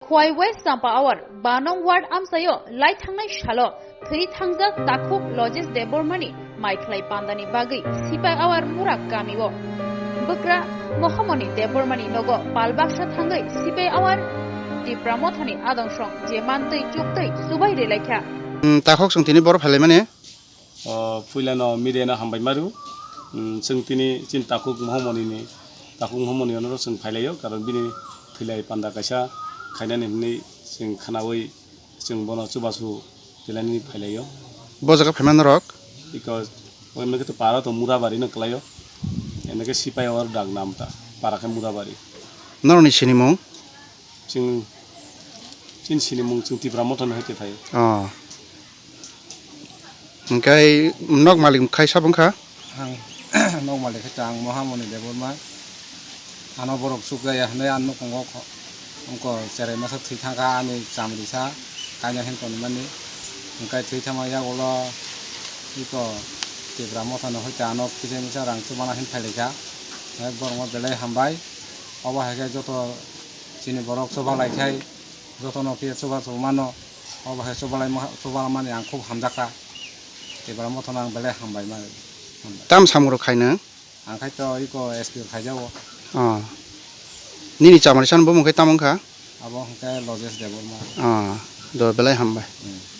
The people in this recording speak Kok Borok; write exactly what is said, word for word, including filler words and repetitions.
Khowai West Champa Awar, ba nong ward amchaio lai thangnai salo thwi thangjak takhuk Lojesh Debbarmani maikhlai pandani bagwi Sipai Awar Mura kamio bwkra Mohamoni Debbarmani nogo pal baksa thangwi Sipai Awar Tipra Mothani adong song je mantwi chuktwi subai rwlaikha. Hmm, takhuk chwng tini boro phailaimani. O, puilano media no hambai maru. Mm, chwng tini chini takhuk Mohamoni ni, takhuk Mohamoni onoro chwng phailaio, karon bini thwilai panda kaisa khainani hwnwi chwng khwnawi chwng bono chubachu tilaini phailaio. Bo jaga phaima norok? Because o emne khe to para to Murabari no kwlaio. Emne khe Sipai Awar dak nam ta, para khe Murabari. Norokni sinimung? Chwng, chini sinimung chwng Tipra Motha no hai te phai. Oh. Hingkai nok malik khai sabo wngkha? Ang nok malik khai ta ang Mohamoni Debbarma. Ano borok chukjaya hinwi ang nukhungo kho-, wngkha cherai masa thwi thangkha ani chamrisa kaina hin tonmani. Hingkai thwi thangma yagulo iko Tipra Motha no hai ta ano kisa misa rang chubana hin phailaikha. Hai borokno belai hambai. Obo hai khe joto chini borok chubalai khai jotono phiya chuba chuba mano. Obo hai chubalai ma-, chuba mani ang khub hamjakha. Tipra Motha no ang belai hambai mani. Hambai. Tam samung rok khainw? Ang khai to iko S P rok khaijago. Oh. Nini chamari san bumung khai tamo wngkha? Abo hwnkhe Lojesh Debbarma. Oh. Do belai hambai. Hmm.